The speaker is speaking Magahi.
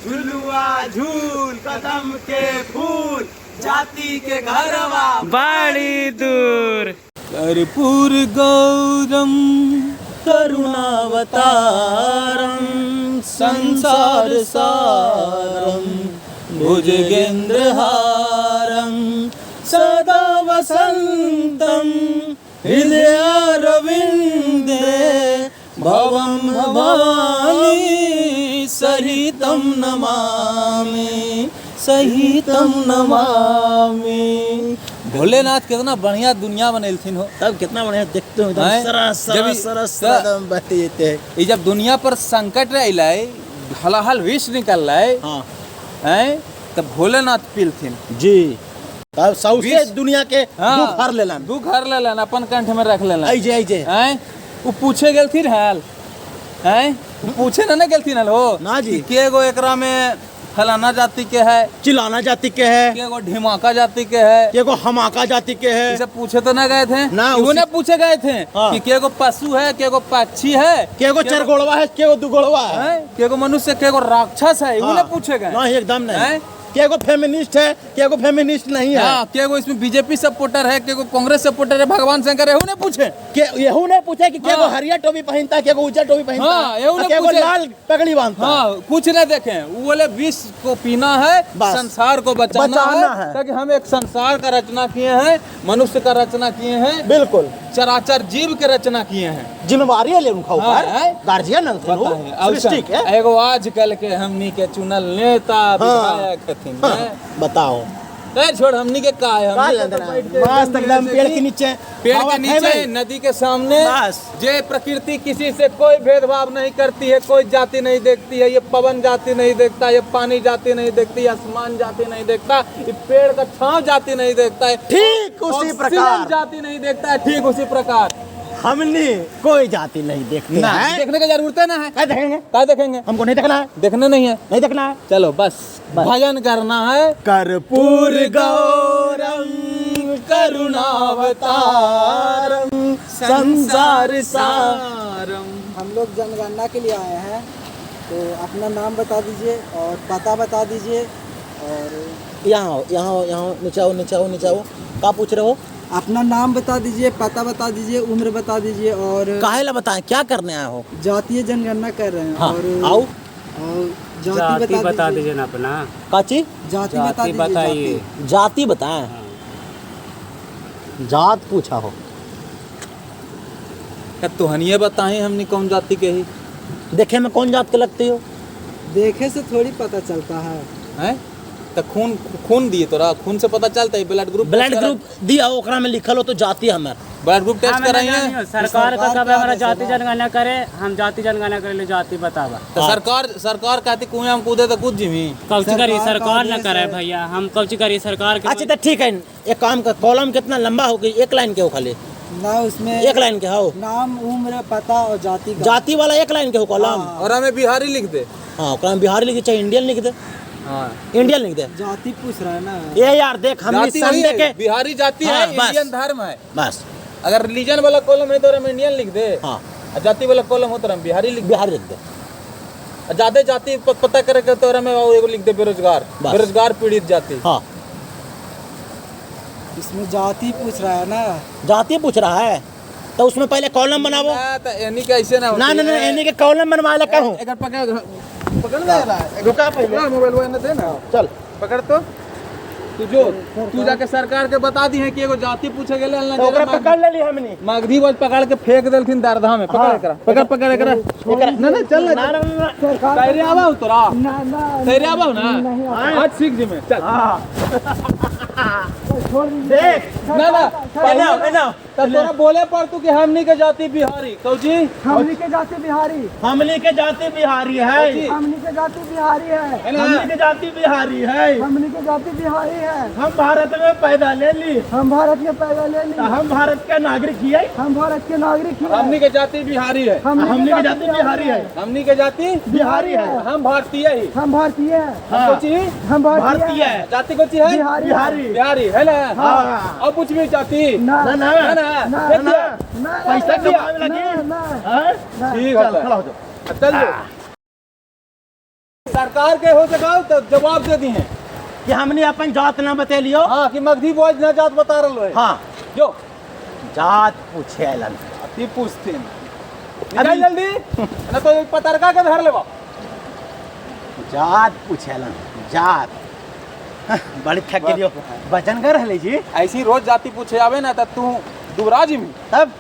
झुलुआ झूल कदम के फूल, जाति के घरवा बड़ी दूर। कर्पूर गौरम करुणावतारम संसार सारम भुजगेंद्रहारम सदा वसंतम हृदयारविंदे भवं भवानी सहितं नमामि, सहितं नमामि। भोलेनाथ कितना बढ़िया दुनिया बनेलथिन हो। तब कितना बढ़िया देखते हो एकदम। हैं? सरस जब सरस सरस एकदम बहते जाते हैं। ई जब दुनिया पर संकट अइलै, हलाहल विष निकललै, हाँ हैं, तब भोलेनाथ पीलथिन। जी, तब सौसे दुनिया के हाँ। दुख हर लेलन। दुख हर लेलन, अपन कंठ में रख लेलन। ऐजे ऐजे। हैं, उ पूछे गेलथिन हल, हैं, उ पूछे ना ना गेलथिन हल हो ना जी। कि के गो एकरा में फलाना जाति के है, चिलाना जाति के है, के गो ढिमाका जाति के है, के गो हमाका जाति के है। ये सब पूछे तो ना गए थे ना, कि वो उसी- ना पूछे गए थे हाँ। कि के गो पशु है, के गो पक्षी है, के गो चरगोड़वा है, के गो दुगोड़वा है, हैं, के गो मनुष्य, के गो राक्षस है, वो ना पूछे गए। नहीं, एकदम नहीं। हैं? के गो फेमिनिस्ट है, के गो फेमिनिस्ट नहीं है। हाँ, के गो इसमें बीजेपी सपोर्टर है, के गो कांग्रेस सपोर्टर है, भगवान शंकर है, नहीं पूछे। के यहू नहीं पूछे कि के गो हाँ। हरिया टोपी पहनता है, के गो उज्जर टोपी पहनता हाँ, है, यहू नहीं के गो पूछे। लाल पगड़ी बांधता है। हाँ, कुछ ना देखें, वो बोले विष को पीना है, बस। संसार को बचाना, बचाना है। ताकि हम एक संसार का रचना किए हैं, मनुष्य का रचना किए हैं, बिल्कुल, चराचर जीव के रचना किए हैं। जिम्मेवारी है ले उनका हाँ, ऊपर। है। गार्जियन है वो, बताएं, अब सृष्टि के। एगो आजकल के हमनी के चुनल नेता विधायक हथिन। हाँ, हैं? बताओ। ए छोड़, हमनी के का है, का हमनी के लेना तो है? बैठ के मस्त एकदम पेड़ के नीचे, पेड़ हवा के नीचे, खेबै। नदी के सामने। बस। जे प्रकृति किसी से कोई भेदभाव नहीं करती है, कोई जाति नहीं देखती है। ये पवन जाति नहीं देखता, ये पानी जाति नहीं देखती, आसमान जाति नहीं देखता, ये पेड़ का छांव जाति नहीं देखता है, ठीक उसी ऑक्सीजन प्रकार जाति नहीं देखता है, ठीक उसी प्रकार हमने कोई जाति नहीं देखते ना हैं। देखने का जरूरत है ना है। क्या देखेंगे? क्या देखेंगे? हमको नहीं देखना है। देखना नहीं है, नहीं देखना है। चलो बस भजन करना है। कर्पूर गौरम करुणावतारम संसार सारम। हम लोग जनगणना के लिए आए हैं, तो अपना नाम बता दीजिए और पता बता दीजिए और यहाँ आओ, यहाँ आओ, यहाँ आओ, नीचे आओ, नीचे आओ, नीचे आओ। का पूछ रहे हो? अपना नाम बता दीजिए, पता बता दीजिए, उम्र बता दीजिए और काहे ला बताएं, क्या करने आए हो? जातीय जनगणना कर रहे हैं। हाँ, और आओ। और जाति बता दीजिए ना अपना। काची जाति बता जाति दीजिए। बताइए। जाति। जाति बताएं? जात पूछा हो। तुहनिए बताएं हमने कौन जाति के ही। देखे में कौन जात के लगती हो? देखे से थोड़ी पता चलता है। हैं, तो खून खून दिए तोरा, खून से पता चलता है, ब्लड ग्रुप। ब्लड ग्रुप दिया, ओकरा में लिखल हो तो जाति हमार। ब्लड ग्रुप टेस्ट कराई है। सरकार का सरकार कब का हमारा आदेश जाति है ना। जनगणना करे, हम जाति जनगणना करे ले जाति बतावा। तो सरकार सरकार कहती कुएं हम कूदे तो कूद जिमी। कौची करी सरकार का सरकार न आदेश करे है। भैया, हम कौची करी सरकार के। अच्छा तो ठीक है, एक काम कर, कॉलम कितना लंबा हो गई? एक लाइन के हो खाली? ना, उसमें एक लाइन के हो। नाम, उम्र, पता और जाति का। जाति वाला एक लाइन के हो कॉलम। हाँ। और हमें बिहारी लिख दे। हाँ, ओकरा में बिहारी लिख दे, चाहे इंडियन लिख दे। हाँ, इंडियन लिख दे। जाति पूछ रहा है ना। ये यार देख, हमने जाति वही संडे है, के बिहारी जाति हाँ, है, बस। इंडियन धर्म है। बस। अगर रिलीजन वाला कॉलम है तो हम इंडियन लिख दे। हाँ। और जाति वाला कॉलम हो तो हम बिहारी लिख दे। बिहारी लिख दे। और ज्यादा जाति पता करे के तो हमें और एगो लिख दे बेरोजगार, बस। बेरोजगार पीड़ित जाति। हाँ, इसमें जाति पूछ रहा है ना। जाति पूछ रहा है तो उसमें पहले कॉलम बनावो। ना, तो एनी के ऐसे ना ना ना ना, एनी के कॉलम बनवाए ला कहूं। एकर पकड़ पकड़ ले रहा है, रुका पहले। मोबाइल वो दे ना, चल पकड़ तो तू जो तू जाके सरकार के बता दी है कि एगो जाति पूछे गेले हल ना। तो ओकरा पकड़ लेली हमनी। मगधी बोल पकड़ के फेंक देलथिन दरधा में। पकड़ हाँ। एकरा, पकड़ पकड़ एकरा। एकरा ना ना चल ना, ना ना ना सरकार तैरे आवा तोरा, ना ना तैरे आवा ना, नहीं आवा। आज सीख जी में चल। छोड़ दीजिए। देख ना ना एना एना, तब तोरा बोले पर तू कि हमनी के जाति बिहारी कौजी। हमनी के जाति बिहारी। हमनी के जाति बिहारी है। हमनी के जाति बिहारी है। है ना? हमनी के जाति बिहारी है। हमनी के जाति बिहारी है। हम भारत में पैदा ले ली। हम भारत में पैदा ले ली। तो हम भारत के नागरिक ही है। हम भारत के नागरिक ही हमनी के जाति बिहारी है। हमनी के जाति बिहारी है। हमनी के जाति बिहारी है। हम भारतीय ही। हम भारतीय हैं। हाँ। कौची? हम भारतीय भारतीय है। जाति कौची है? बिहारी। बिहारी। बिहारी है ना? हाँ। अब पूछ भी जाति ना ना ना ना ना ना, देख लिया? ना, पैसा ना, कमावे लगी। ना, हाँ? ना। ठीक है चल खड़ा हो जाओ। चल जो। सरकार के हो सका तो जवाब दे दी है कि हमने अपन जात ना बतेलियो। हाँ, कि मगधी बॉयज ना जात बता रहा है। हाँ जो जात पूछे अलन अति पूछते निकल जल्दी ना तो पतरका के धर लेबा। जात पूछे अलन जात। हाँ, बड़ी थक गेलियो। वजन कर रहले जी। ऐसी रोज जाति पूछे आवे ना त तू दुबरा जी में तब।